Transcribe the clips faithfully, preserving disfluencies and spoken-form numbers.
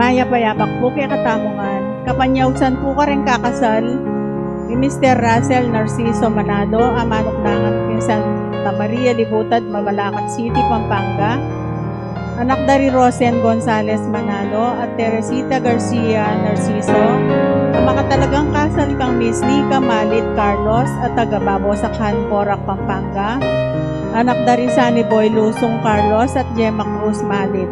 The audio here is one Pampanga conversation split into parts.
Mayap a yabak pu kekatamu ngan. Kapanyausan pu kareng kakasal i Mister Russell Narciso Manalo, a manuknangan king Santa Maria Libutad, Mabalacat City, Pampanga. Anak da ri Rosen Gonzalez Manalo at Teresita Garcia Narciso, a makatalagang kasal kang Miss Nika Malit Carlos at taga Babo Sakhan, Porac, Pampanga. Anak da ri Sunny Boy Lusung Carlos at Gemma Cruz Malit.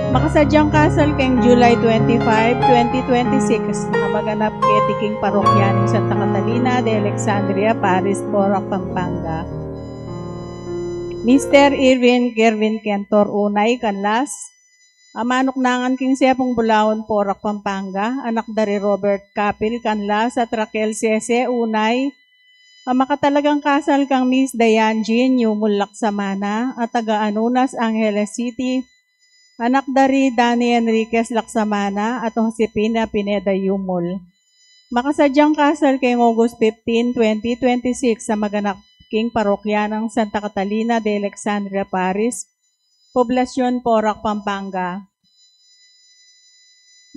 Makasadyang kasal keng July twenty-five, twenty twenty-six, a maganap keti king parokya ning Santa Catalina de Alexandria, Paris, Porac, Pampanga. Mister Irvin Gervin Kentor Unay Canlas, a manuknangan king Sepung Bulaon, Porac, Pampanga, anak da ri Robert Capil Canlas at Raquel Sese Unay, a makatalagang kasal kang Miss Diane Jean Yumul Laksamana, a taga Anunas, Angeles City, anak da ri Danny Enriquez Laksamana at Josefina Pineda Yumul. Makasadyang kasal keng August fifteen, twenty twenty-six, a maganap king parokya nang Santa Catalina de Alexandria Parish, Poblacion, Porac, Pampanga.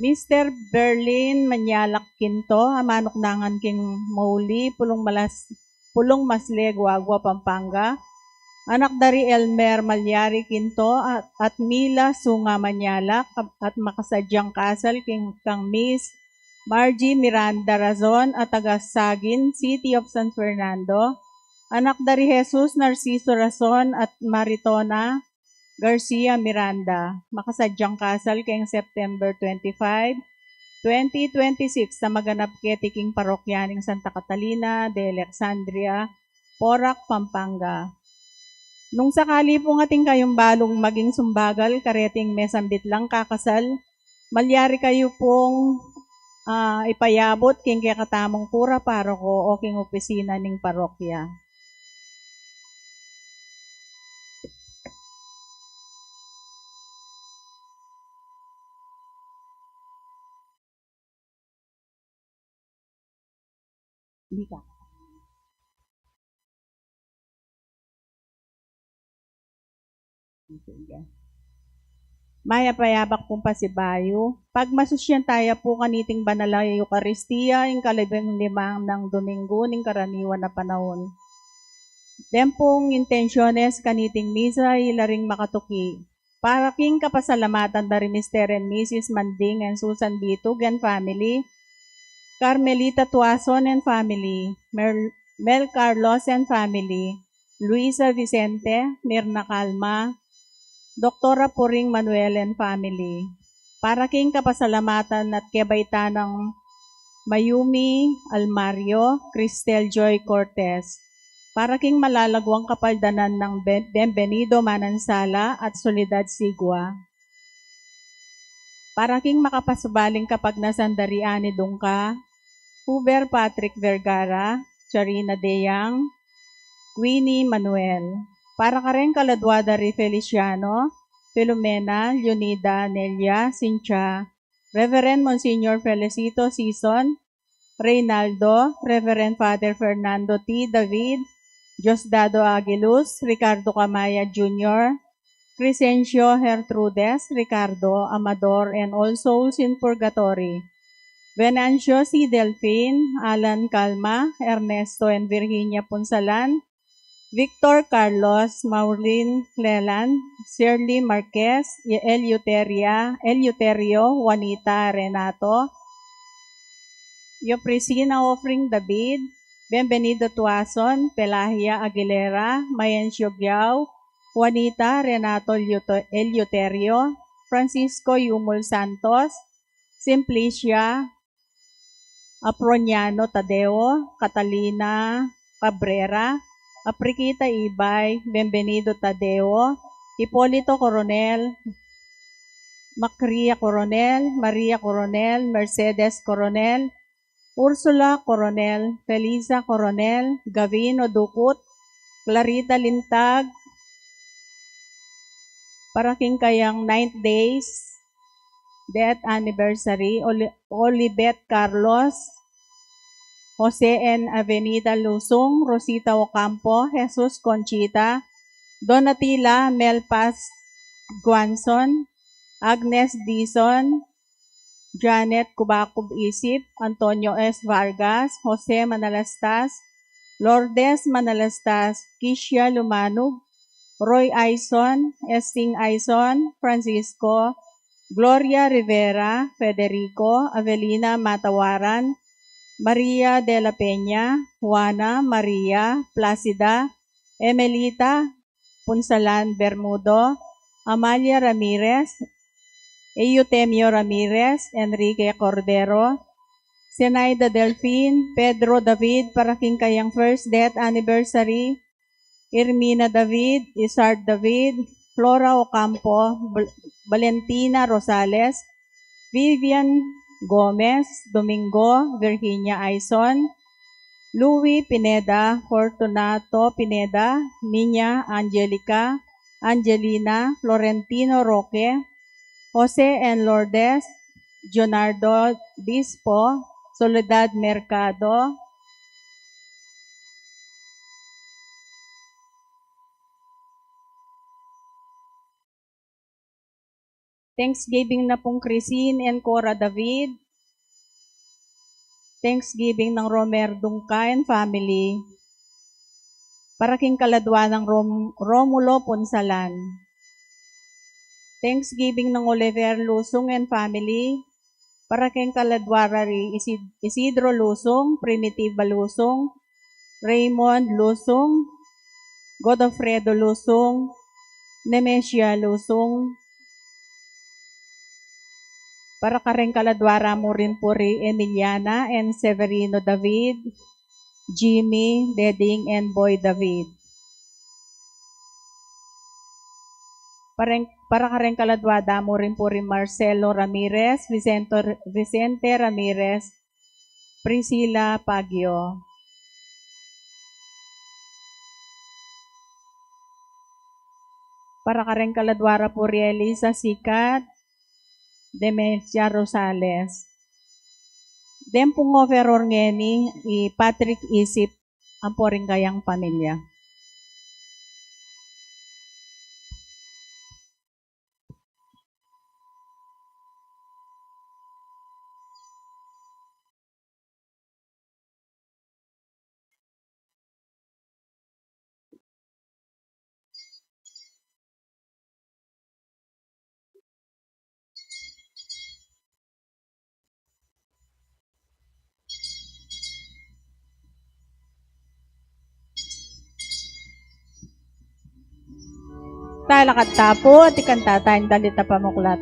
Mister Berlin Manyalak Quinto, a manuknangan king Mauli, Pulung Malas-, Pulung Masle, Guagua, Pampanga. Anak da ri Elmer Malyari Quinto at, at Mila Sunga Manyalak, at makasadyang kasal king, kang Miss Margie Miranda Razon at taga Sagin, City of San Fernando. Anak da ri Jesus Narciso Razon at Maritona Garcia Miranda. Makasadyang kasal keng September twenty-five, twenty twenty-six, a maganap keti king parokya ning Santa Catalina de Alexandria, Porac, Pampanga. Nung sakali pung atin kayung balung maging sumbagal kareting mesambit lang kakasal, malyari kayu pung, ah, ipayabut king kekatamung kura paroko o king opisina ning parokya. Hindi ka. Mayap a yabak pung pasibayu. Pagmasusyan taya pu kaniting banal a Eukaristia, ing kalabing limang nang Domingo ning karaniwan a panaun. Deng pung intensiones kaniting misa, ila ring makatuki. Para king kapasalamatan da ri Mister and Missus Manding and Susan Bitug and family, Carmelita Tuason and family, Mel, Mel Carlos and family, Luisa Vicente, Mirna Calma, Doktora Puring Manuel and family. Para king kapasalamatan at kebaitan nang Mayumi Almario, Cristel Joy Cortez. Para king malalaguang kapaldanan nang Ben-, Bienvenido Manansala at Soledad Sigua. Para king makapasubaling kapagnasan da ri Ani Dungka, Huber Patrick Vergara, Charina Deyang, Queenie Manuel. Para kareng kaladua da ri Feliciano, Filomena, Leonida, Nelia, Cynthia, Reverend Monsignor Felicito Sison, Reynaldo, Reverend Father Fernando T. David, Diosdado Aguiluz, Ricardo Camaya Junior, Crescencio Gertrudes, Ricardo Amador, and all souls in purgatory. Venancio C. Delfin, Alan Calma, Ernesto and Virginia Punsalan, Victor Carlos, Maureen Cleland, Shirley Marquez, Eleuteria, Eleuterio, Juanita Renato, Yoprisina Offering David, Bienvenido Tuason, Pelagia Aguilera, Mayencio Giao, Juanita Renato Eleuto-, Eleuterio, Francisco Yumul Santos, Simplicia Aproniano Tadeo, Catalina Cabrera, Afriquita Ibay, Bienvenido Tadeo, Hipolito Coronel, Macria Coronel, Maria Coronel, Mercedes Coronel, Ursula Coronel, Felisa Coronel, Gavino Ducut, Clarita Lintag, para king kayang ninth days, death anniversary, Oli-, Olibet Carlos, Jose N. Avenida Lusung, Rosita Ocampo, Jesus Conchita, Donatila Melpas Guanzon, Agnes Dizon, Janet Cubacub Isip, Antonio S. Vargas, Jose Manalastas, Lourdes Manalastas, Kisha Lumanug, Roy Aison, Esting Aison, Francisco, Gloria Rivera, Federico, Avelina Matawaran, Maria de la Peña, Juana, Maria, Placida, Emelita, Punsalan Bermudo, Amalia Ramirez, Eutemio Ramirez, Enrique Cordero, Zenaida Delfin, Pedro David, para king kayang first death anniversary, Irmina David, Isard David, Flora Ocampo, Bal-, Valentina Rosales, Vivian Gomez, Domingo, Virginia Aison, Louis Pineda, Fortunato Pineda, Niña Angelica, Angelina, Florentino Roque, Jose and Lourdes, Leonardo Bispo, Soledad Mercado, Thanksgiving na pung Christine and Cora David. Thanksgiving nang Romer Dungca and family. Para king kaladwa nang Rom-, Romulo Punsalan. Thanksgiving nang Oliver Lusung and family. Para king kaladwa ra ri Isid-, Isidro Lusung, Primitiva Lusung, Raymond Lusung, Godofredo Lusung, Nemesia Lusung. Para kareng kaladwa ra mu rin pu ri Emiliana and Severino David, Jimmy, Deding, and Boy David. Pareng-, para kareng kaladwa da mu rin pu ri Marcelo Ramirez, Vicente, Vicente Ramirez, Priscilla Pagio. Para kareng kaladwa ra pu ri Elisa Sikat, Demencia Rosales. Deng pung overall ngeni i Patrick Isip ampo ring kayang pamilya. Talakad ta pu, at ikanta taya ing dalit a pamuklat.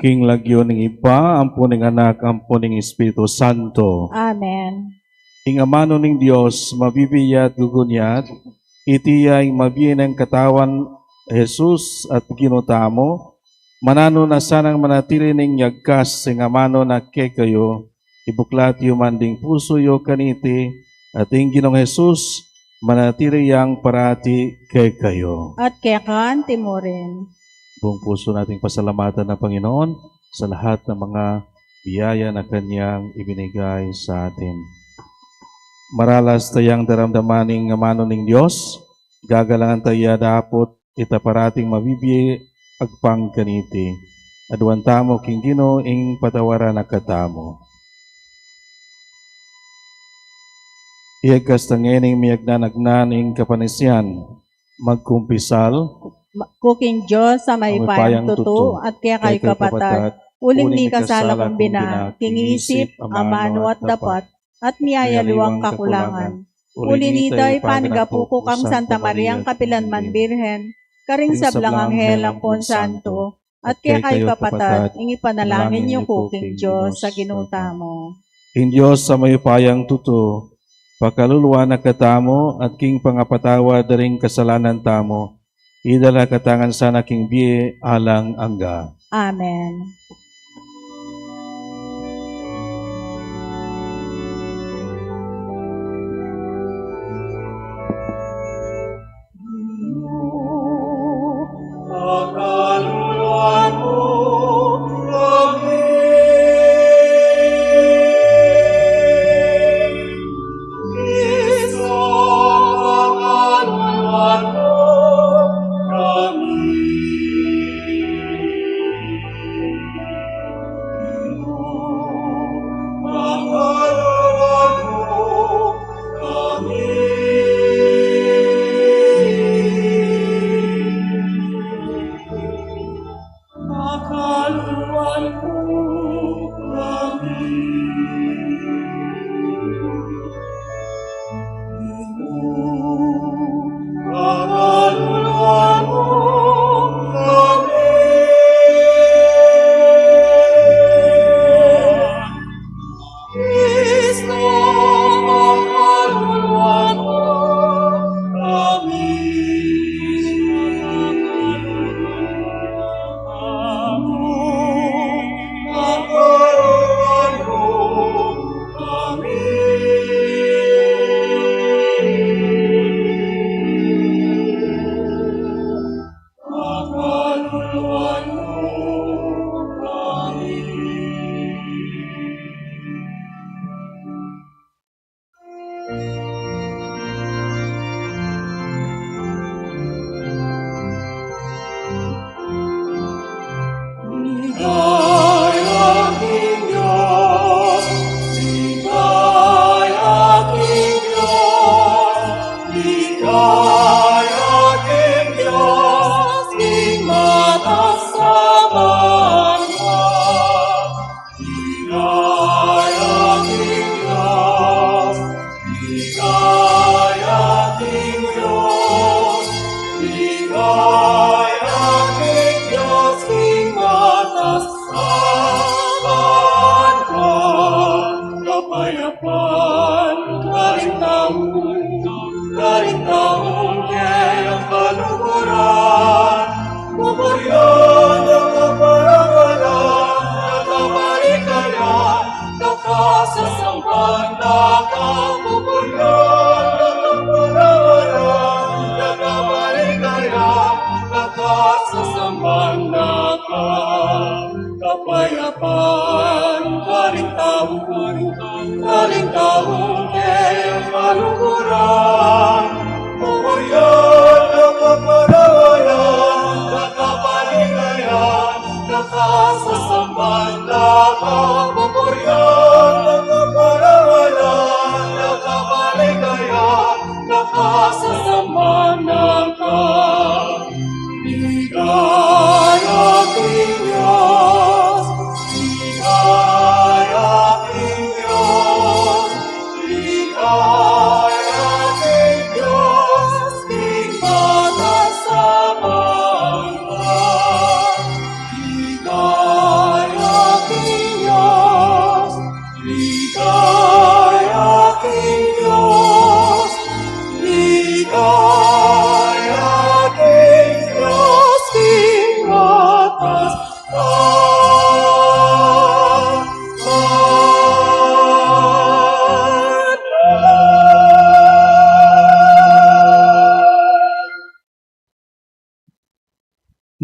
King lagyu ning Ibpa, ampo ning Anak, ampo ning Espiritu Santo. Amen. Ing amanu ning Dios, mabibie at gugunya, iti ya ing mabie nang katawan Jesus at Ginu tamu, mananu na sanang manatili ning yagkas ing amanu na kekayu, ibuklat yu man ding pusu yu kaniti, at ing Ginung Jesus, manatili yang parati kekayu. At keka anti mu rin. Buong puso nating pasalamatan ang Panginoon sa lahat ng mga biyaya na kanyang ibinigay sa atin. Maralas tayang daramdaman ing amanu ning Dios, gagalangan taya dapot ita parating mabibie agpang kaniti. Aduan tamu king Ginu ing patawaran na katamu. Iyagkas ta ngening miyagnanagnan ing kapanisian, magkumpisal. Ma-, ku king Dios a mayupayang tutu, at kekayu kapatad, uling mikasala kung bina, king isip, amanu at dapat, at miyayaliwang kakulangan. Uli nita, ipanyawad ku kang Santa Mariang kapilanman Birhen, karing sablang anghel ampon santo, at kekayu kapatad, ing ipanalangin yu ku king Dios a Ginu tamu. Ing Dios a mayupayang tutu, pakaluluan na katamu at king pangapatawad da ring kasalanan tamu, idala katamu ngan sana king bie alang angga. Amen. Ligaya king Dios, ligaya king Dios, ligaya king Dios, king matas a banua, kapayapan karing tau, karing tau kayang kaluguran, pupurian at kaparawalan, at kapaligayan, nakasasamban na ka, pupurian at kaparawalan, at kapaligayan, nakasasamban na ka. Kapayapan karing tau, karing tau kayang kaluguran, pupurian at kaparawalan, at kapaligayan, nakasasamban na ka, pupurian at kaparawalan,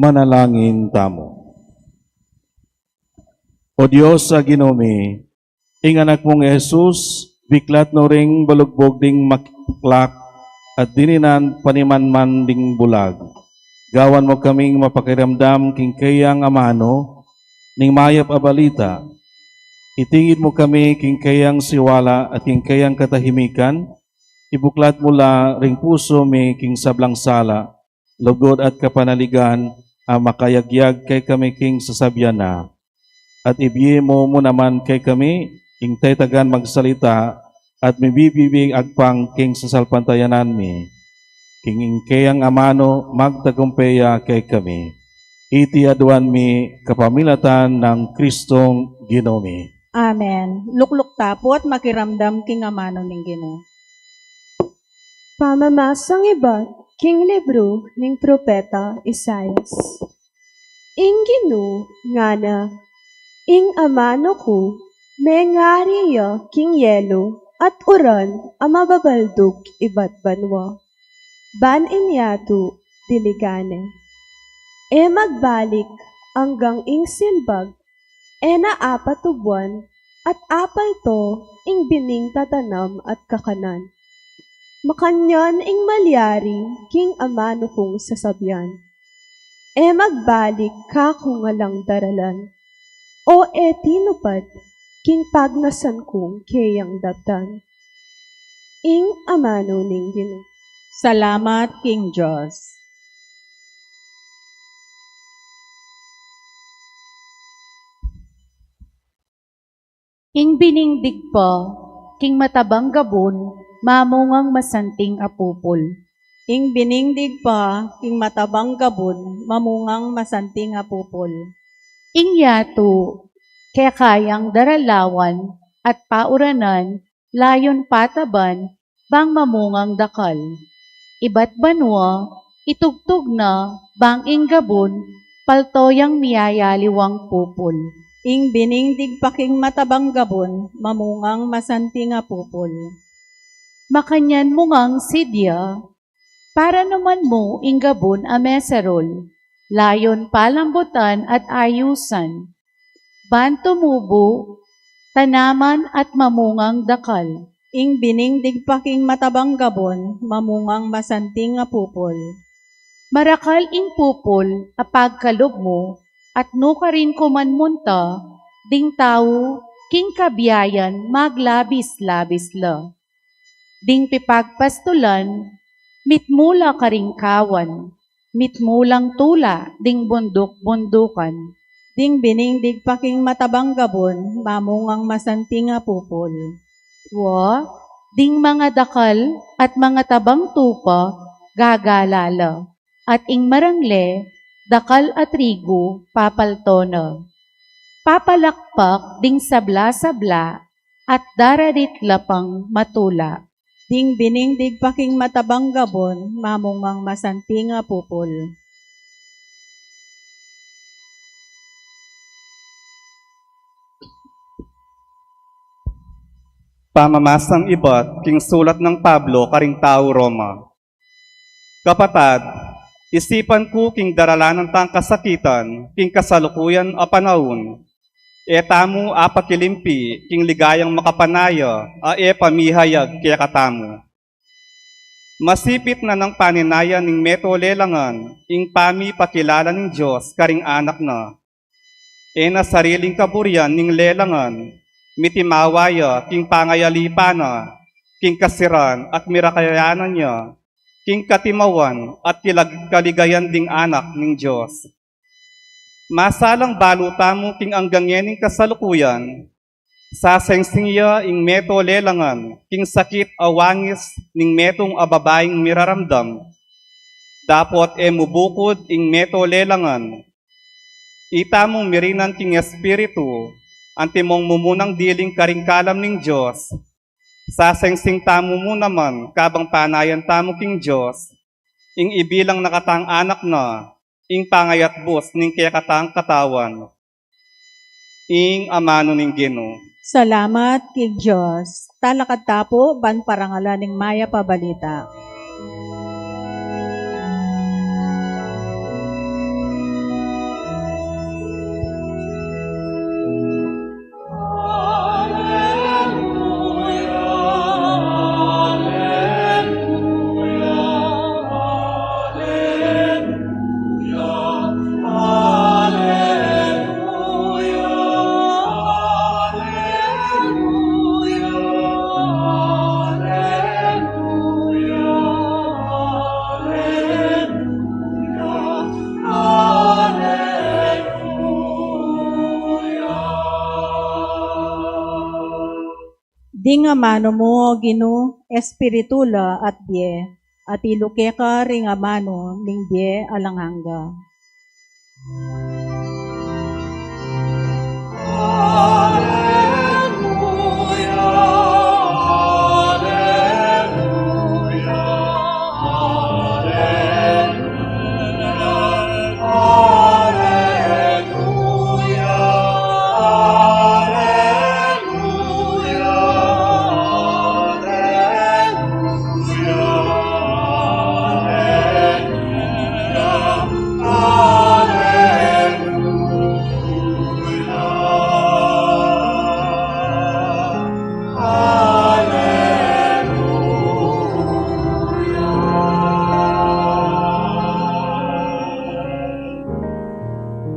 Manalangin tamu. O Dios a Ginu mi, ing Anak mung Jesus, biklat no ring balugbug ding maklak at dininan panimanman ding bulag. Gawan mu kaming mapakiramdam king kayang amanu ning mayap a balita. Itingid mu kami king kayang siwala at king kayang katahimikan, ibuklat mu la ring pusu mi king sablang sala, lugud at kapanaligan a makayagyag kekami king sasabian na. At ibie mu mu naman kekami ing tetagan magsalita at mibibie agpang king sasalpantayanan mi. King ing kayang amanu magtagumpe ya kekami. Iti aduan mi kapamilatan nang Kristong Ginu mi. Amen. Lukluk ta pu at makiramdam king amanu ning Ginu. Pamamasang ibat king libru ning propeta Isaias. Ing Ginu ngana, ing amanu ku mengari ya king yelu at uran a mababaldug ibat banua. Ban ing yatu diligan ne. E magbalik anggang ing silbag, e na apat a buan at apalto ing bining tatanam at kakanan. Makanyan ing malyari king amanu kung sasabian. E magbalik kaku alang daralan, o e tinupad king pagnasan kung keyang daptan. Ing amanu ning Ginu. Salamat king Dios. Ing bining digpa king matabang gabun, mamungang masanting a pupul. Ing bining digpa king matabang gabun, mamungang masanting a pupul. Ing yatu kekayang daralawan at pauranan, layun pataban bang mamungang dakal. Ibat banua, itugtug na bang ing gabun palto yang miyayaliwang pupul. Ing bining digpa king matabang gabun, mamungang masanting a pupul. Makanyan mu ngang sidya, paranuman mu ing gabun a mesarul, layun palambutan at ayusan. Ban tumubu, tanaman at mamungang dakal. Ing bining digpa king matabang gabun, mamungang masanting a pupul. Marakal ing pupul a pagkalub mu, at nukarin ku man munta ding tau king kabiayan maglabis-labis la. Ding pipagpastulan, mitmu la karing kawan, mitmu lang tula ding bunduk-bundukan. Ding bining digpa king matabang gabun, mamungang masanting a pupul. Wa, ding mangadakal at mangatabang tupa, gagala la, at ing marangle, dakal a trigu, papalto na. Papalakpak ding sabla-sabla, at dararit la pang matula. Ding bining digpa king matabang gabun, mamungang masanting a pupul. Pamamasang ibat king sulat nang Pablo karing tau Roma. Kapatad, isipan ku king daralanan tang kasakitan king kasalukuyan a panaun, e tamu apakilimpi king ligayang makapanaya a e pamihayag kekatamu. Masipit na nang paninaya ning meto lelangan ing pamipakilala ning Dios karing anak na. E na sariling kaburian ning lelangan, mitimawa ya king pangayalipa na king kasiran at mirakayanan ya king katimawan at kilag-, kaligayan ding anak ning Dios. Masalang balu tamu king anggang ngening kasalukuyan, sasengsing ya ing meto lelangan king sakit a wangis ning metung a babaing miraramdam. Dapot e mu bukud ing meto lelangan. Itamu mirinan king Espiritu, antimong mumunang diling karing kalam ning Dios. Sasengsing tamu mu naman kabang panayan tamu king Dios, ing ibilang na katang anak na, ing pangayatbus ning kekatang katawan. Ing amanu ning Ginu. Salamat king Dios. Talakad ta pu ban parangalan ing mayap a balita. Ding amanu mu, O Ginu, espiritu la at bie, at ilu keka ring amanu ning bie alang angga.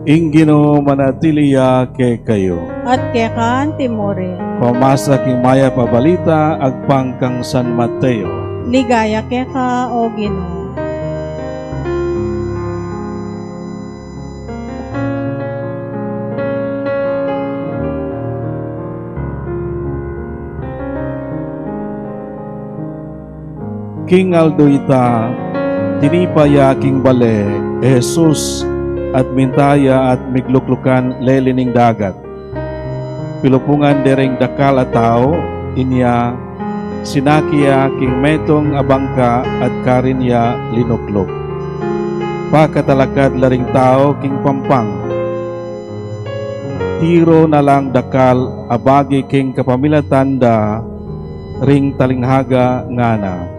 Ing Ginu manatili ya kekayu. At keka antimurin. Pamasa king Mayap a Balita agpang kang San Mateo. Ligaya keka, O Ginu. King aldo ita, tinipa ya king bale i Jesus at minta ya at migluklukan leli ning dagat. Pilupungan de ring dakal a tau, inya sinaki ya king metung a bangka at karin ya linukluk. Pakatalakad la ring tau king pampang. Tiru na lang dakal a bagi king kapamilatan da ring talinghaga ngana.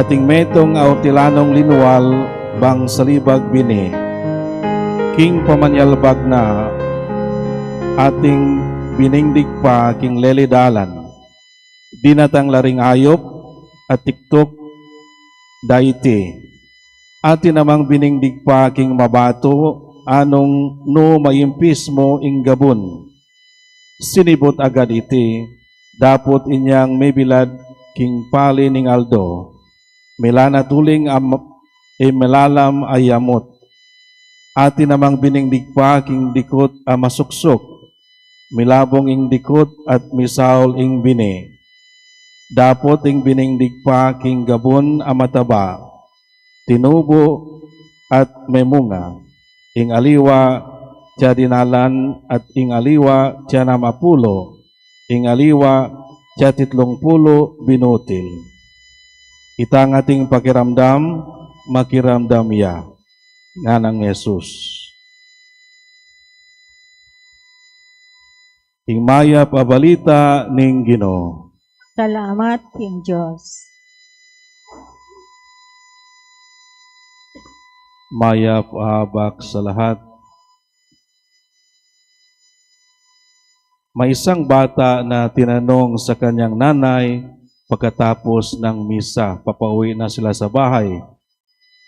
Ating metung a ortilanung linual bang salibag bini. King pamanyalbag na, ating bining digpa king leli dalan. Dinatang la ring ayup at tiktuk da iti. Atin namang bining digpa king mabatu, anung nu maimpis mu ing gabun. Sinibut agad iti, dapot inyang mibilad king pali ning aldo. Milanat uling am-, e milalam a yamut. Atin namang bining digpa king dikut a masuksuk. Milabung ing dikut at misaul ing bini. Dapot ing bining digpa king gabun a mataba. Tinubu at memunga. Ing aliwa tya dinalan at ing aliwa tya nam a pulu. Ing aliwa tya titlung pulu binutil. Itang ating pakiramdam, makiramdam ya. Nganang Jesus. Ing Mayap a Balita ning Ginu. Salamat king Dios. Mayap a abak sa lahat. May isang bata na tinanong sa kanyang nanay pagkatapos ng misa, papauwi na sila sa bahay.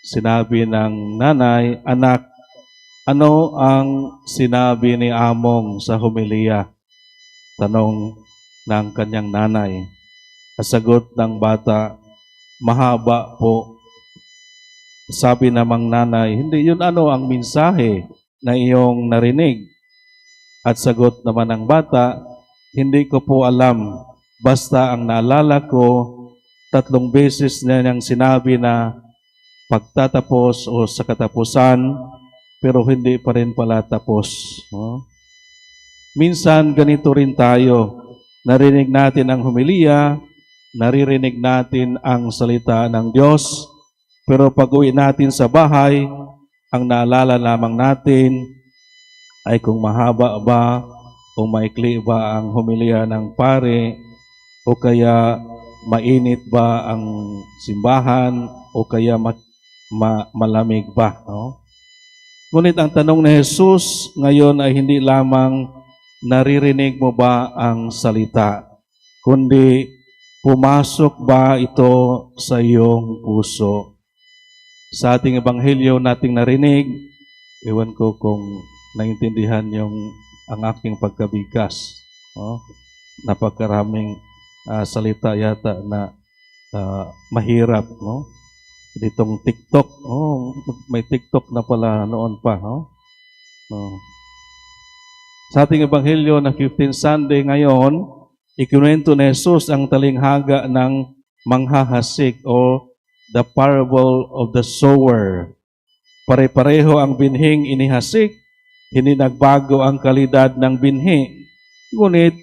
Sinabi ng nanay, "Anak, ano ang sinabi ni Among sa homilya?" Tanong ng kanyang nanay. Ang sagot ng bata, "Mahaba po." Sabi namang nanay, "Hindi, yun ano ang mensahe na iyong narinig?" At sagot naman ng bata, "Hindi ko po alam. Basta ang naalala ko, tatlong beses niya niyang sinabi na pagtatapos o sa katapusan, pero hindi pa rin pala tapos." No? Minsan ganito rin tayo. Narinig natin ang homilya, naririnig natin ang salita ng Diyos, pero pag-uwi natin sa bahay, ang naalala lamang natin ay kung mahaba ba o maikli ba ang homilya ng pari, o kaya mainit ba ang simbahan, o kaya ma-, ma-, malamig ba, no? Ngunit ang tanong ni Jesus ngayon ay hindi lamang naririnig mo ba ang salita, kundi pumasok ba ito sa iyong puso? Sa ating ebanghelyo nating narinig, ewan ko kung naintindihan yung ang aking pagkabigkas, no? Napakaraming, ah, salita yata na, ah, mahirap, no? Ditong TikTok, oh, may TikTok na pala noon pa, no? No. Sa ating ebanghelyo na fifteen Sunday ngayon, ikinuwento ni Jesus ang talinghaga ng manghahasik o the parable of the sower. Pare-pareho ang binhing inihasik, hindi nagbago ang kalidad ng binhi. Ngunit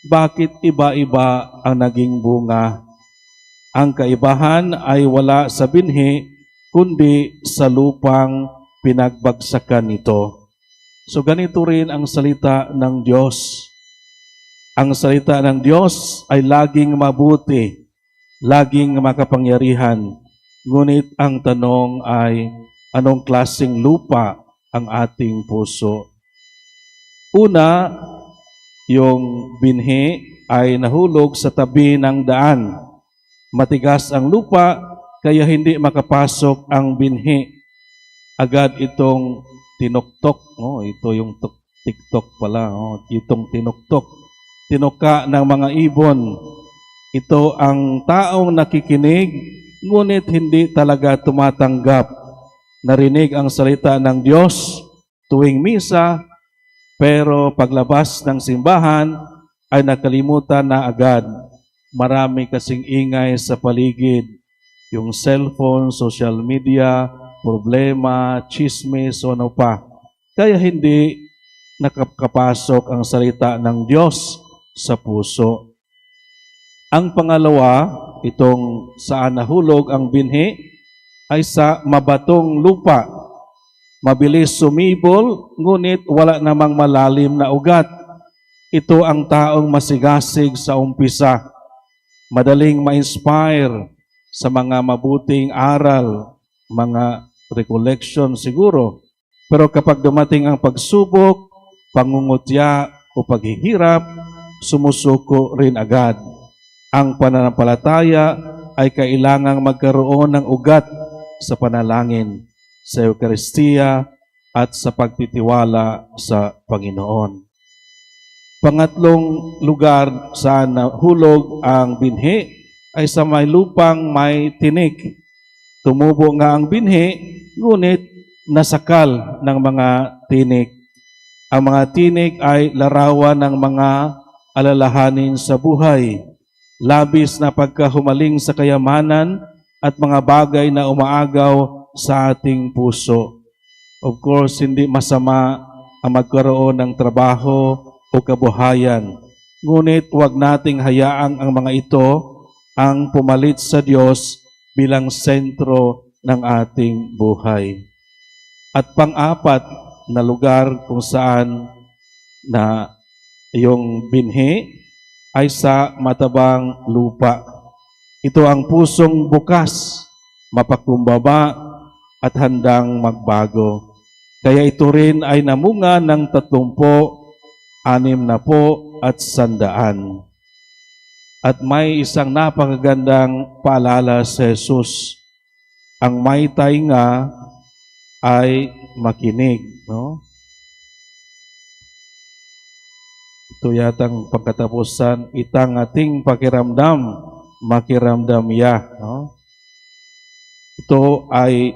bakit iba-iba ang naging bunga? Ang kaibahan ay wala sa binhi, kundi sa lupang pinagbagsakan nito. So, ganito rin ang salita ng Diyos. Ang salita ng Diyos ay laging mabuti, laging makapangyarihan. Ngunit ang tanong ay, anong klaseng lupa ang ating puso? Una, yung binhi ay nahulog sa tabi ng daan. Matigas ang lupa, kaya hindi makapasok ang binhi. Agad itong tinuktok, no? Ito yung tuk-, tiktok pala, no? Itong tinuktok. Tinuka ng mga ibon. Ito ang taong nakikinig, ngunit hindi talaga tumatanggap. Narinig ang salita ng Diyos tuwing misa, pero paglabas ng simbahan ay nakalimutan na agad. Marami kasing ingay sa paligid, yung cellphone, social media, problema, chismis, o ano pa. Kaya hindi nakakapasok ang salita ng Diyos sa puso. Ang pangalawa, itong saan nahulog ang binhi, ay sa mabatong lupa. Mabilis sumibol, ngunit wala namang malalim na ugat. Ito ang taong masigasig sa umpisa. Madaling ma-inspire sa mga mabuting aral, mga recollection siguro. Pero kapag dumating ang pagsubok, pangungutya o paghihirap, sumusuko rin agad. Ang pananampalataya ay kailangang magkaroon ng ugat sa panalangin, sa Eukaristiya, at sa pagtitiwala sa Panginoon. Pangatlong lugar saan nahulog ang binhi ay sa may lupang may tinik. Tumubo nga ang binhi, ngunit nasakal ng mga tinik. Ang mga tinik ay larawan ng mga alalahanin sa buhay, labis na pagkahumaling sa kayamanan at mga bagay na umaagaw sa ating puso. Of course, hindi masama ang magkaroon ng trabaho o kabuhayan. Ngunit huwag nating hayaang ang mga ito ang pumalit sa Diyos bilang sentro ng ating buhay. At pang-apat na lugar kung saan na yung binhi ay sa matabang lupa. Ito ang pusong bukas, mapakumbaba, at handang magbago. Kaya ito rin ay namunga ng tatlumpu, anim na po, at sandaan. At may isang napakagandang paalala si Jesus. Ang may tainga ay makinig, no? Ito yatang pagkatapusan, itang ating pakiramdam, makiramdam ya, no? Ito ay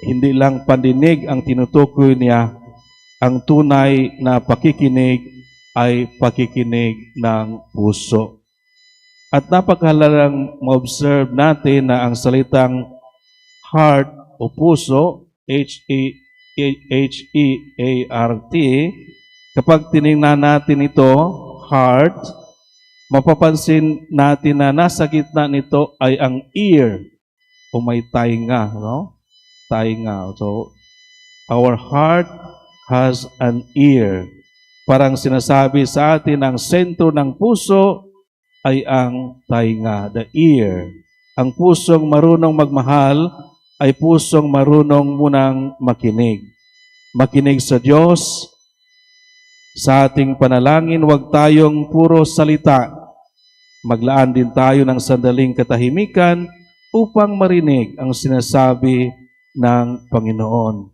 hindi lang pandinig ang tinutukoy niya, ang tunay na pakikinig ay pakikinig ng puso. At napakahalagang ma-observe natin na ang salitang heart o puso, H E, H E A R T, kapag tiningnan natin ito, heart, mapapansin natin na nasa gitna nito ay ang ear o may tainga, no? Tainga. So, our heart has an ear. Parang sinasabi sa atin, ang sentro ng puso ay ang tainga, the ear. Ang pusong marunong magmahal ay pusong marunong munang makinig. Makinig sa Diyos. Sa ating panalangin, huwag tayong puro salita. Maglaan din tayo ng sandaling katahimikan upang marinig ang sinasabi ng Panginoon.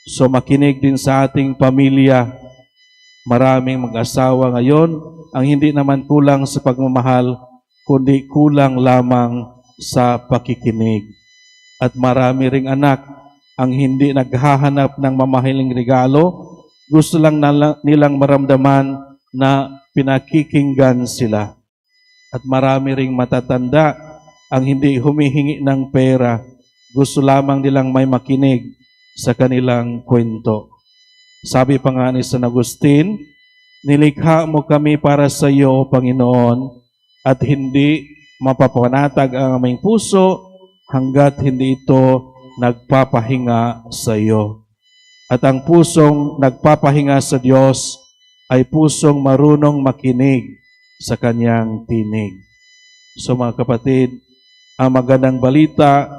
So, makinig din sa ating pamilya. Maraming mag-asawa ngayon ang hindi naman kulang sa pagmamahal, kundi kulang lamang sa pakikinig. At marami ring anak ang hindi naghahanap ng mamahaling regalo, gusto lang nala-, nilang maramdaman na pinakikinggan sila. At marami ring matatanda ang hindi humihingi ng pera, gusto lamang nilang may makinig sa kanilang kwento. Sabi pa nga ni San Agustin, "Nilikha mo kami para sa iyo, Panginoon, at hindi mapapanatag ang aming puso hanggat hindi ito nagpapahinga sa iyo." At ang pusong nagpapahinga sa Diyos ay pusong marunong makinig sa kanyang tinig. So, mga kapatid, ang magandang balita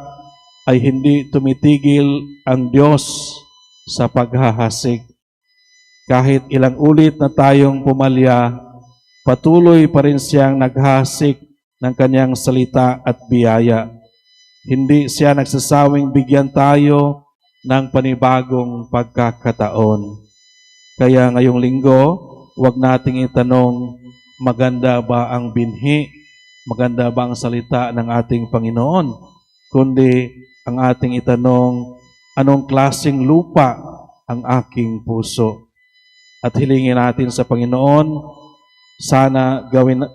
ay hindi tumitigil ang Diyos sa paghahasik. Kahit ilang ulit na tayong pumalya, patuloy pa rin siyang naghahasik ng kanyang salita at biyaya. Hindi siya nagsasawing bigyan tayo ng panibagong pagkakataon. Kaya ngayong linggo, huwag nating itanong, "Maganda ba ang binhi? Maganda ba ang salita ng ating Panginoon?" Kundi ang ating itanong, "Anong klaseng lupa ang aking puso?" At hilingin natin sa Panginoon, sana gawin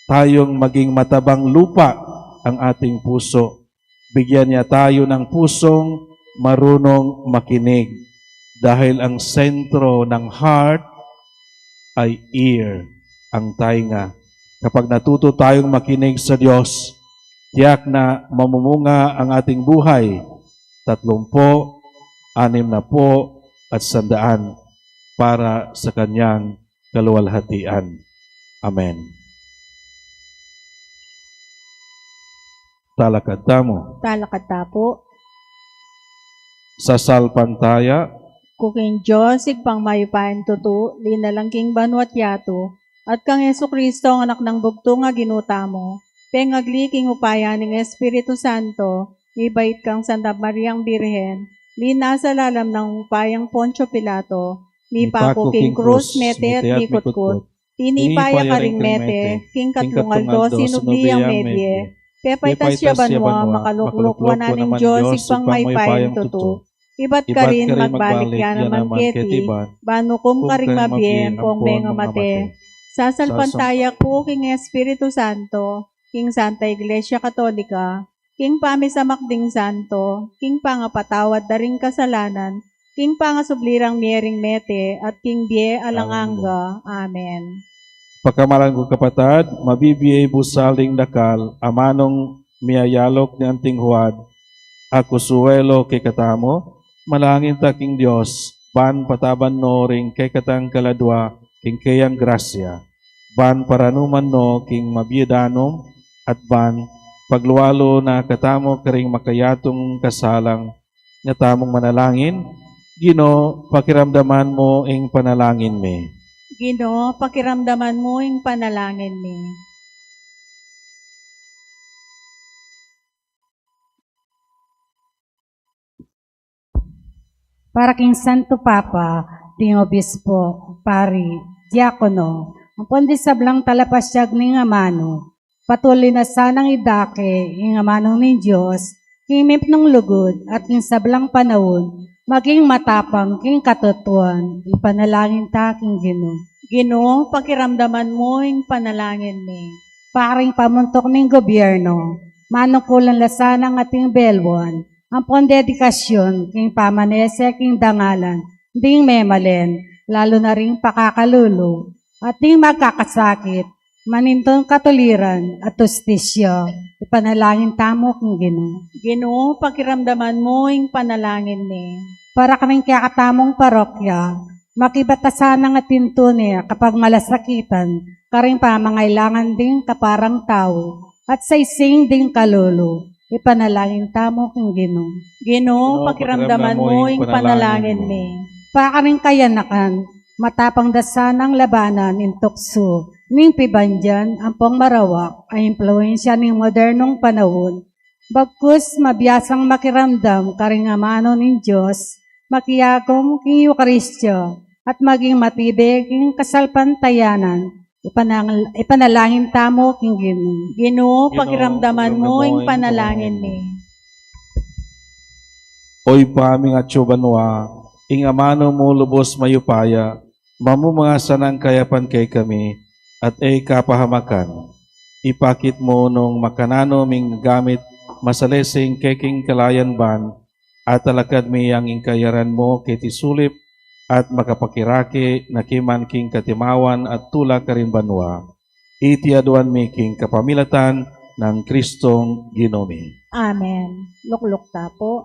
tayong maging matabang lupa ang ating puso. Bigyan niya tayo ng pusong marunong makinig. Dahil ang sentro ng heart ay ear, ang tainga. Kapag natuto tayong makinig sa Diyos, tiyak na mamumunga ang ating buhay, tatlumpu, anim na pu, at sandaan para sa kanyang kaluwalhatian. Amen. Talakad tamu. Talakad ta pu. Sasalpantaya ku king Dios, Ibpang mayupayang tutu, linalang king banua't yatu, at kang Jesucristo, ang Anak nang bugtung a Ginu tamu, pengagli king upaya ning Espiritu Santo, mibait kang Santa Mariang Birhen, linasa lalam nang upayang Poncio Pilato, mipaku king krus, mete at mikutkut, tinipa ya karing mete, king katlung aldo sinubli yang mebie, pepaitas ya banua, makalukluk wanan ning Dios, Ibpang mayupayang tutu. Ibat karin magbalik ya naman keti, ban ukum karing mabie ampong mengamate. Sasalpantaya ku king Espiritu Santo, king Santa Iglesia Katolika, king pamisamak ding santo, king pangapatawad da ring kasalanan, king pangasubli rang mie ring mete, at king bie alang angga. Amen. Pakamalan kung kapatad, mabibie busal ding dakal, amanung miyayalok ning anting huwad, a kusuelo kekatamu, manalangin ta king Dios, ban pataban no ring kekatang kaladua king keyang grasya, ban paranuman no king mabie danum, at ban paglualu na katamu karing makayatung kasalang, nga tamung manalangin. Ginu, pakiramdaman mu ing panalangin mi. Ginu, pakiramdaman mu ing panalangin mi. Para king Santo Papa, ding obispo, pari, diakono, ampon ding sablang talapasiag ning amanu, patuloy na sanang idake ing amanu ning Dios, king mipnung lugud at king sablang panaun, maging matapang king katutuan. Ipanalangin ta king Ginu. Ginu, pakiramdaman mu ing panalangin mi. Para king pamuntuk ning gobyerno, manungkulan la sanang ating belwan, ampon dedikasyun king pamanese king dangalan ding memalen, lalu na ring pakakalulu, at ding magkakasakit, manintun katuliran at hustisya. Ipanalangin tamu king Ginu. Ginu, pakiramdaman mu ing panalangin mi. Para karing kekatamung parokya, makibat ta sanang ating tune kapag malasakitan karing pamangailangan ding kaparang tau at saysing ding kalulu. Ipanalangin tamu king Ginu. Ginu, pakiramdaman mu ing panalangin mi. Para karing kayanakan, matapang da sanang labanan ing tuksu ning pibandian ampong marawak a impluensya ning modernong panaun, bagkus mabiasang makiramdam karing amanu ning Dios, makiagum king Eukaristia, at maging matibe king kasalpantayanan. Ipanang-, ipanalangin tamu king Ginu. Ginu, pakiramdaman mu ing panalangin mi. O Ibpa ming atsu banua, ing amanu mu lubus mayupaya, mamumungasa nang kayapan kekami, at e kapahamakan. Ipakit mu nung makananu ming gamit masaleseng keking kalayan ban, at talakad mi yang ing kayaran mu keti sulip, at makapakirake na ki man king katimawan at tula karin banua. Iti aduan mi king kapamilatan nang Kristong Ginu mi. Amen. Lukluk ta pu.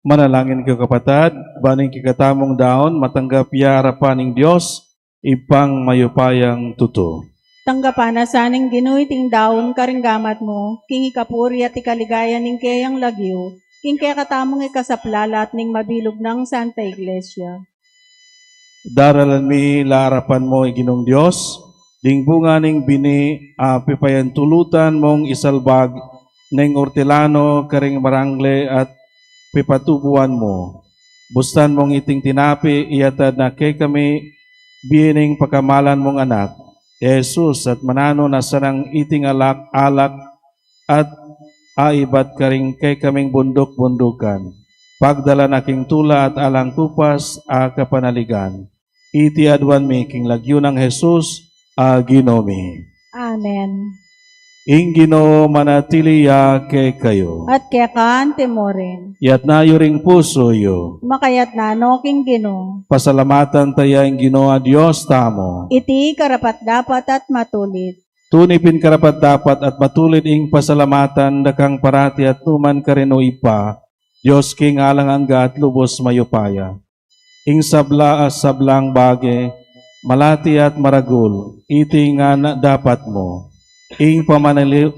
Manalangin kayu, kapatad, ban ing kekatamung daun matanggap ya arapan ning Dios, Ibpang mayupayang tutu. Tanggapan na sa ning Ginu iting daun karing gamat mu, king ikapuri at ikaligaya ning keyang lagyu, king kekatamung ikasaplalat ning mabilug nang Santa Iglesia. Daralan mi la arapan mu, Ginung Dios, ding bunga ning bini a pipayantulutan mung isalbag ning ortilano karing marangle at pipatubuan mu. Bustan mung iting tinape, iyatad na kekami bie ning pakamalan mung Anak, i Jesus, at mananu na sanang iting alak, alak at aibat karing kekaming bunduk-bundukan. Pagdala na king tula at alang kupas a kapanaligan. Iti aduan mi king lagyu nang Jesus a Ginu mi. Amen. Ing Ginu manatili ya kekayu. At keka mu rin. Iyatas yu ring pusu yu. Makayatas no king Ginu. Pasalamatan taya ing Ginu a Dios tamu. Iti karapat-dapat at matulid. Tuni pin karapat-dapat at matulid ing pasalamatan da kang parati at nukarin man, O Ibpa, Dios king alang angga at lubus mayupaya. Ing sabla a sablang bage, malati at maragul, iti ngan dapat mu. Ing pamanali-,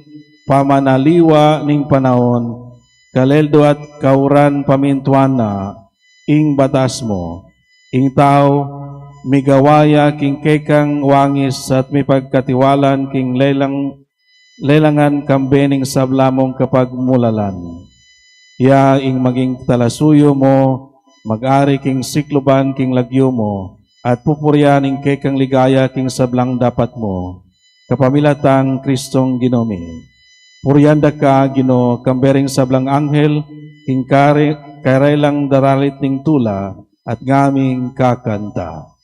pamanaliwa ning panaun, kaleldu at kauran pamintuan na, ing batas mu. Ing tau, migawa ya king kekang wangis at mipagkatiwalan king lelang lelangan kambe ning sabla mung kapagmulalan. Iya ing maging talasuyu mu, mag-ari king sikluban king lagyu mu, at pupurian ing kekang ligaya king sablang dapat mu. Kapamilatan nang Kristong Ginu mi. Purian da ka, Ginu, kambe ring sablang anghel, king kare-, karelang daralit ning tula, at ngaming kakanta.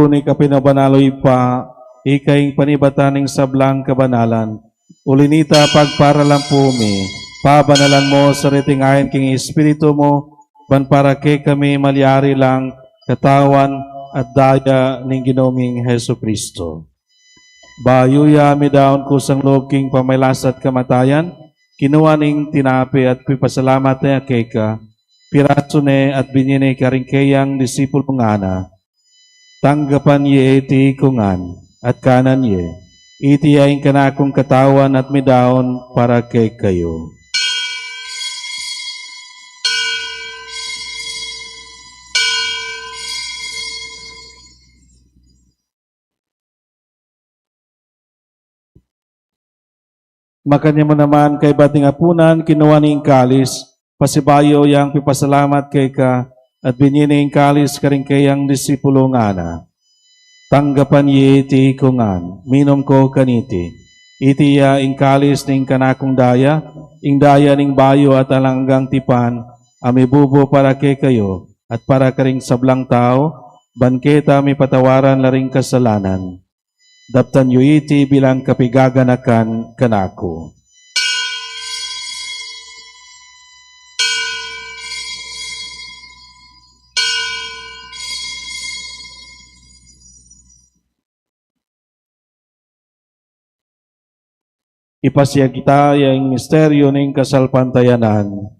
Ika pinabanal, o Ibpa, ika ing panibatan ning sablang kabanalan. Uli na nita, pagparalampu mi, pabanalan mu sa reting ain king Espiritu mu, ban para kekami malyari lang katawan at daya ning Ginu ming Jesucristo. Bayu ya midaun kusang lub king pamagkasakit at kamatayan, kinua ne ing tinape at pipasalamat ya keka, pirasu ne at binie ne karing keyang disipulung ngana. Tanggapan ye iti ika ngan, at kanan ye. Iti ya ing kanakung katawan at midaun para kekayu. Makanyan mu naman kaybat ning apunan, kinua ne ing kalis, pasibayu yang pipasalamat keka, at binie ne ing kalis karing keyang disipulung ngana. Tanggapan ye iti ika ngan, minum ko kaniti. Iti ya ing kalis ning kanakung daya, ing daya ning bayu at alang anggang tipan, a mibubu para kekayu at para karing sablang tau, ban keta mipatawaran la ring kasalanan. Daptan yu iti bilang kapigaganakan kanaku. Ipasiag ta ya ing misteryu ning kasalpantayanan.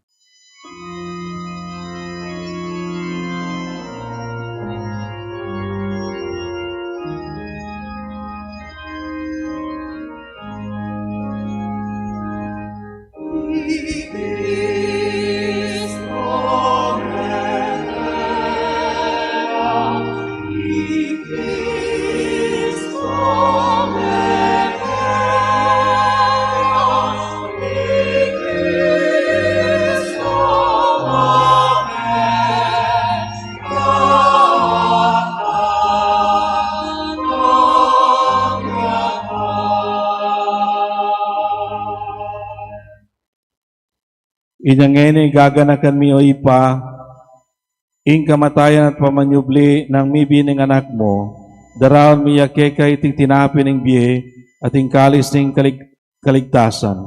Inya ngeni gaganakan mi, o Ibpa, ing kamatayan at pamanyubli nang mibie ning Anak mu, daraun mi ya keka iting tinape ning bie at ing kalis ning kalig-, kaligtasan.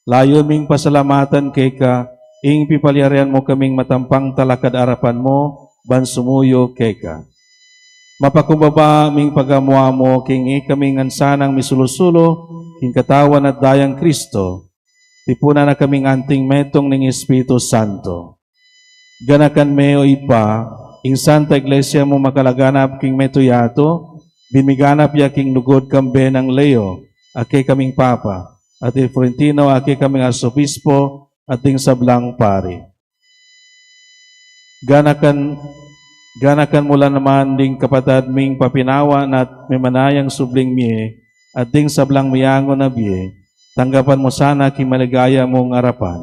Layun ming pasalamatan keka ing pipalyarian mu kaming matampang talakad arapan mu ban sumuyu keka. Mapakumbaba ming pagamu-amu king ikami ngan sanang misulu-sulu king katawan at dayang Kristo, tipunan na kaming anting metung ning Espiritu Santo. Ganakan me, o Ibpa, ing Santa Iglesia mu makalaganap king metung yatu, bin miganap ya king lugud kambe nang Leo a kekaming Papa, at i Florentino a kekaming Arsobispo, at ding sablang pari. Ganakan, ganakan mu la naman ding kapatad ming papinawa na at memanayang subling mie, at ding sablang miyangu na bie, tanggapan mu sana king maligaya mung arapan.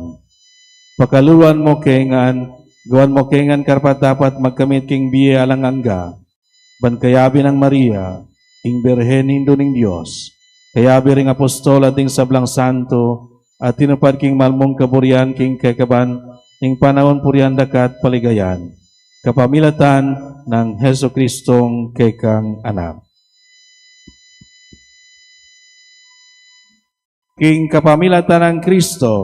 Pakaluluan mu ke ngan, gawan mu ke ngan karapat-dapat magkamit king bie alang angga, ban kayabe nang Maria, ing Birhen Indu ning Dios, kayabe ring apostol at ding sablang santo, a tinupad king mal mung kaburian king kekaban ning panaun, purian da ka at paligayan, kapamilatan nang Jesucristong kekang Anak. King kapamilatan nang Kristo,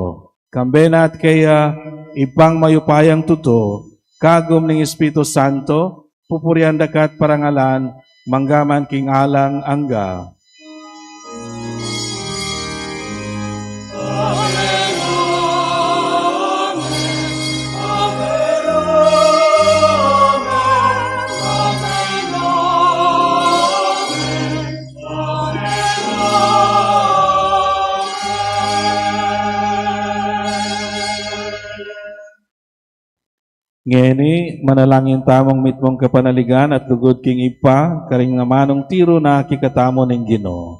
kambe na at keya, Ibpang mayupayang tutu, kagum ning Espiritu Santo, pupurian da ka at parangalan, mangga man king alang angga. Ngeni, manalangin tamung mitmung kapanaligan at lugud king Ibpa, karing amanung tiru na kekatamu ning Ginu.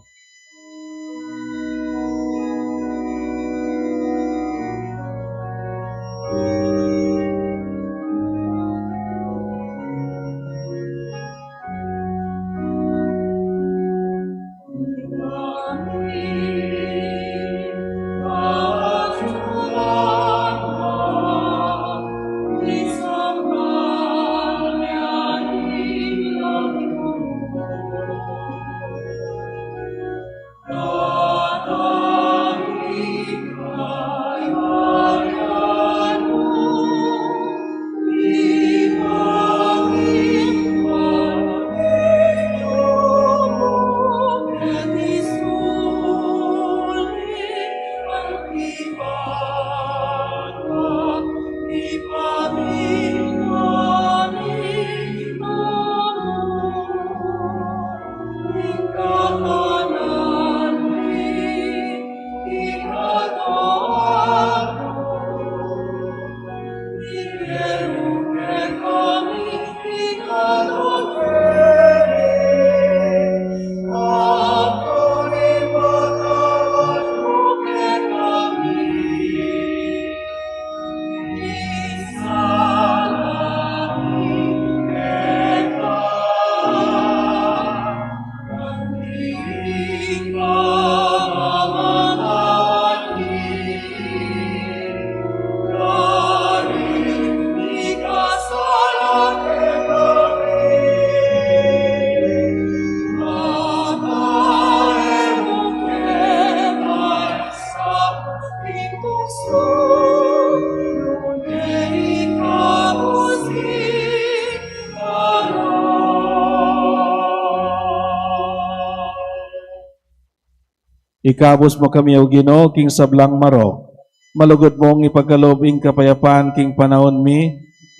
Ikabus mu kami, O Ginu, king sablang marok. Malugud mung ipagkalub ing kapayapan king panaun mi,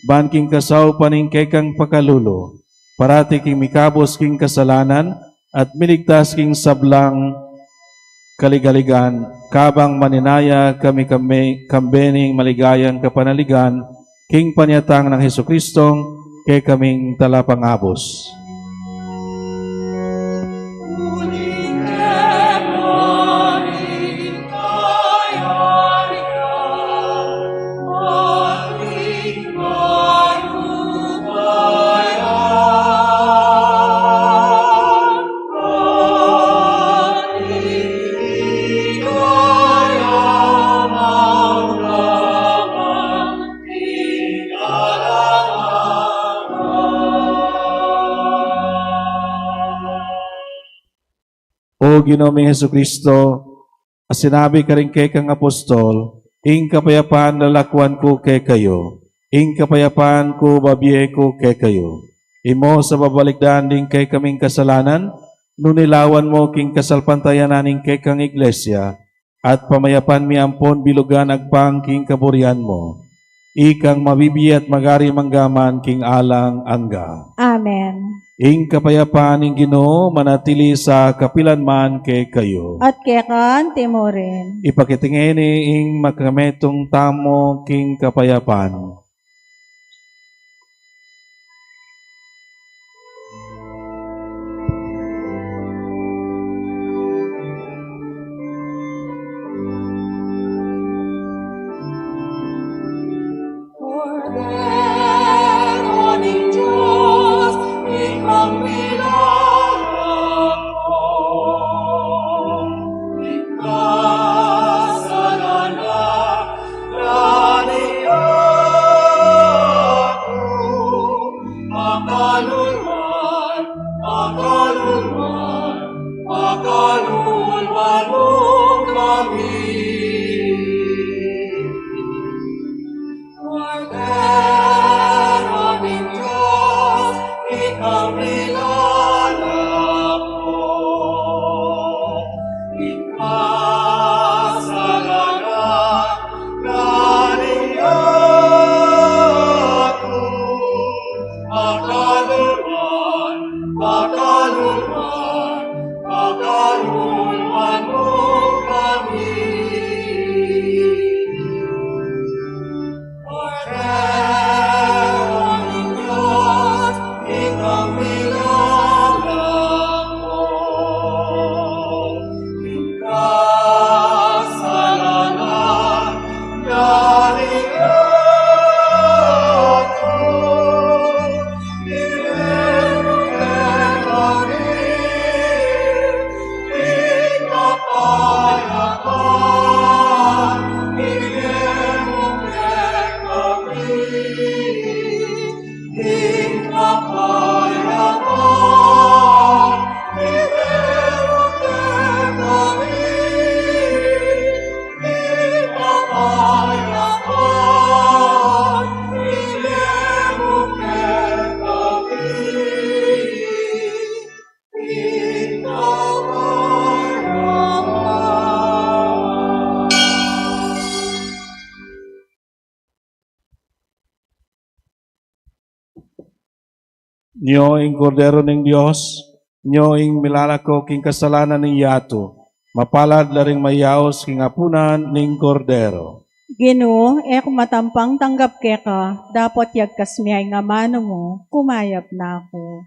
ban king kasaupan ning kekang pakalulu, parati king mikabus king kasalanan, at miligtas king sablang kaligaligan, kabang maninaya kami, kami kambe ning maligayang kapanaligan, king panyatang nang Jesucristong kekaming Talapangabus. O Ginu ming Jesucristo, a sinabi karing kekang apostol, "Ing kapayapan lalakuan ku kekayu, ing kapayapan ku babie ku kekayu." Imo sa babalikdan ding kekaming kasalanan, nune lawan mu king kasalpantayanan ning kekang Iglesia, at pamayapan mi ampon bilugan agpang king kaburian mu. Ikang mabibie at magari mangga man king alang angga. Amen. Ing kapayapan ning Ginu manatili sa kapilan man kekayu. At keka anti mu rin. Ipakit ngeni ing makametung tamu king kapayapan. Nyo ing Kordero ning Dios, nyo ing milalako king kasalanan ning yatu. Mapalad la ring mayaus king apunan ning Kordero. Ginu, e ku matampang tanggap keka, dapot yagkas me ing amanu mu, kumayap na ku.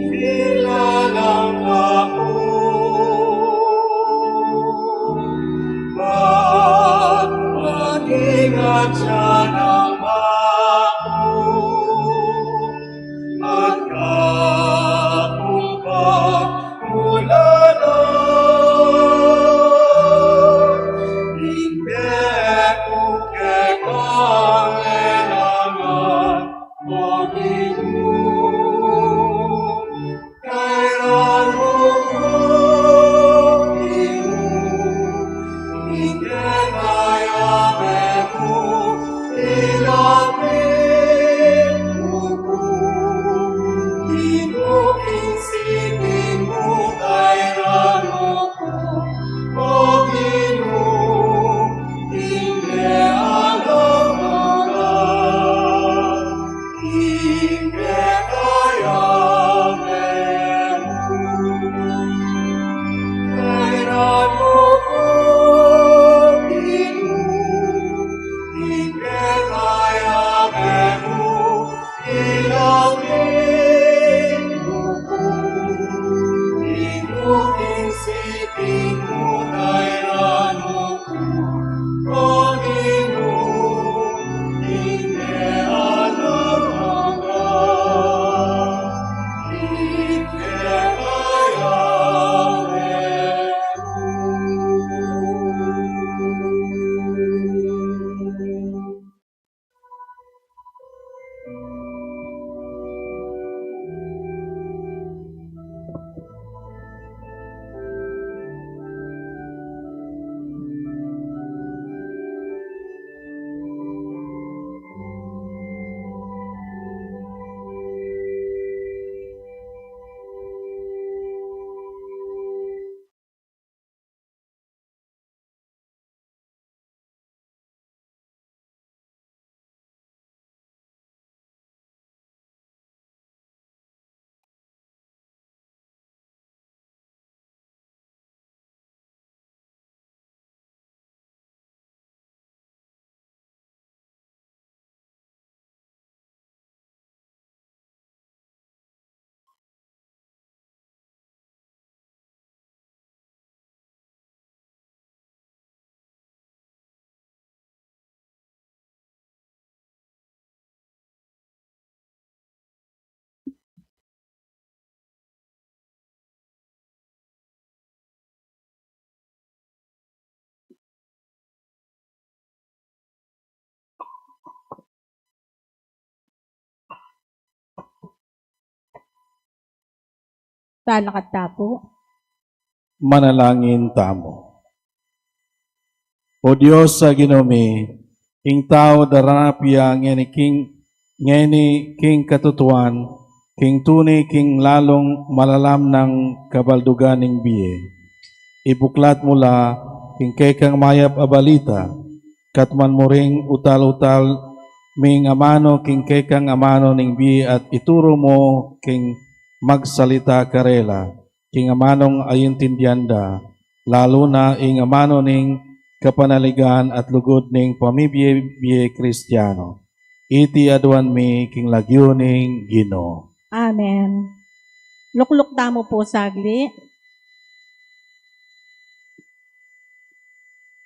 Bilang aku mag-ingat siya ng maku, magkakumpa mula na. Inde ku kekang lelangan, O Ginu, kairan mu ku, Ginu, ing kekayang lebe mu, ilapit mu ku, Ginu, king siping mu, kairan mu ku, O Ginu, ing kekayang lebe mu. Talakad ta pu. Manalangin tamu. O Dios a Ginu mi, ing tau daranap ya ngeni king, ngeni king katutuan, king tuni king lalung malalam nang kabaldugan ning bie. Ibuklat mu la king kekang mayap a balita, katman mu ring utal-utal ming amanu king kekang amanu ning bie at ituru mu king magsalita karela king amanung aintindian da, lalu na ing amanu ning kapanaligan at lugud ning pamibie-bie Kristiano. Iti aduan mi king lagyu ning Ginu. Amen. Lukluk tamu pu sagli.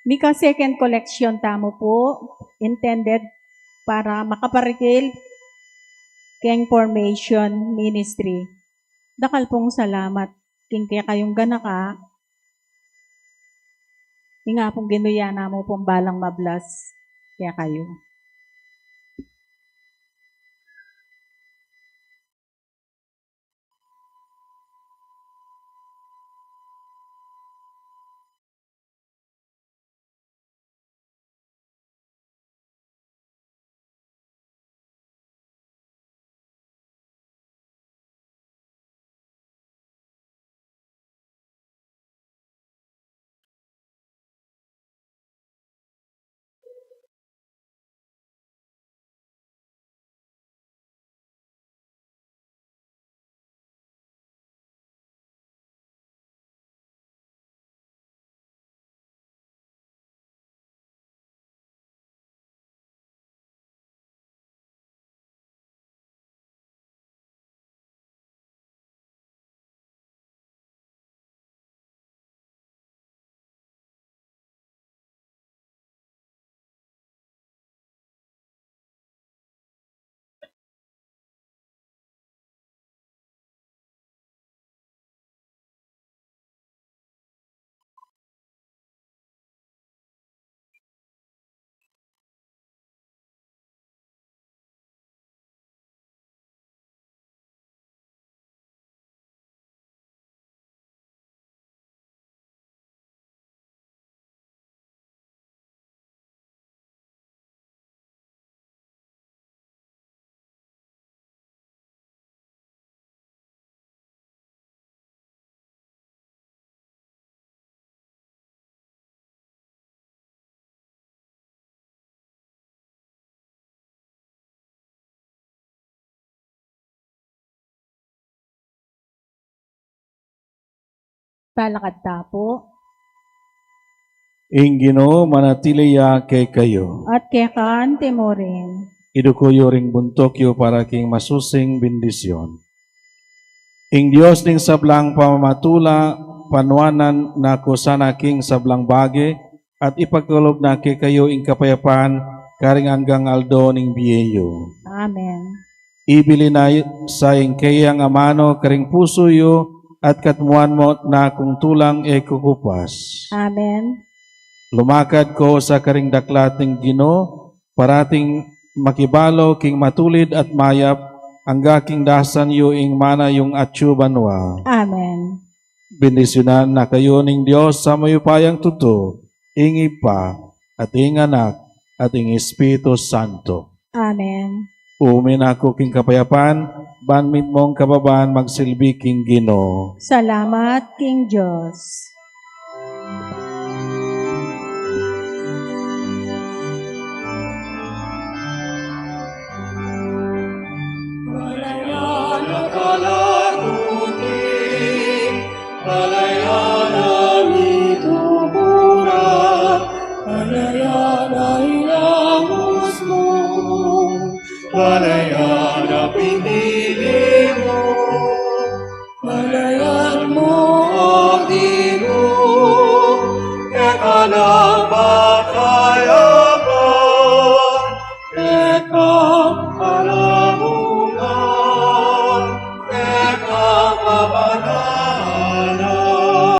Mika second collection tamu pu, intended para makaparikil keng formation ministry. Dakal pung salamat king kekayung ganaka. Ing Apung Ginu ya namu pung balang mablas kekayu. Talakad ta pu. Ing Ginu manatili ya kekayu. At keka mu rin. Iduku yu ring buntuk yu para king masusing bendisyun. Ing Dios ning sablang pamamatula, panuanan na ku sana king sablang bage, at ipakalub na kekayu ing kapayapan karing anggang aldo ning bie yu. Amen. Ibili na sa ing keyang amanu karing pusu yu, at katmuan mu na kung tulang e kukupas. Amen. Lumakad ku sa karing daklat ning Ginu, parating makibalu king matulid at mayap, angga king dasan yu ing mana yung atyu banua. Amen. Bendisyunan na kayu ning Dios a mayupayang tutu, ing Ibpa, at ing Anak, at ing Espiritu Santo. Amen. Uwi na ku king kapayapan, ban mitmung kababan magsilbi king Ginu. Salamat king Dios. Palayan a kalaguti, palayan a mitubura, palayan a inamus mu, palayan a pindi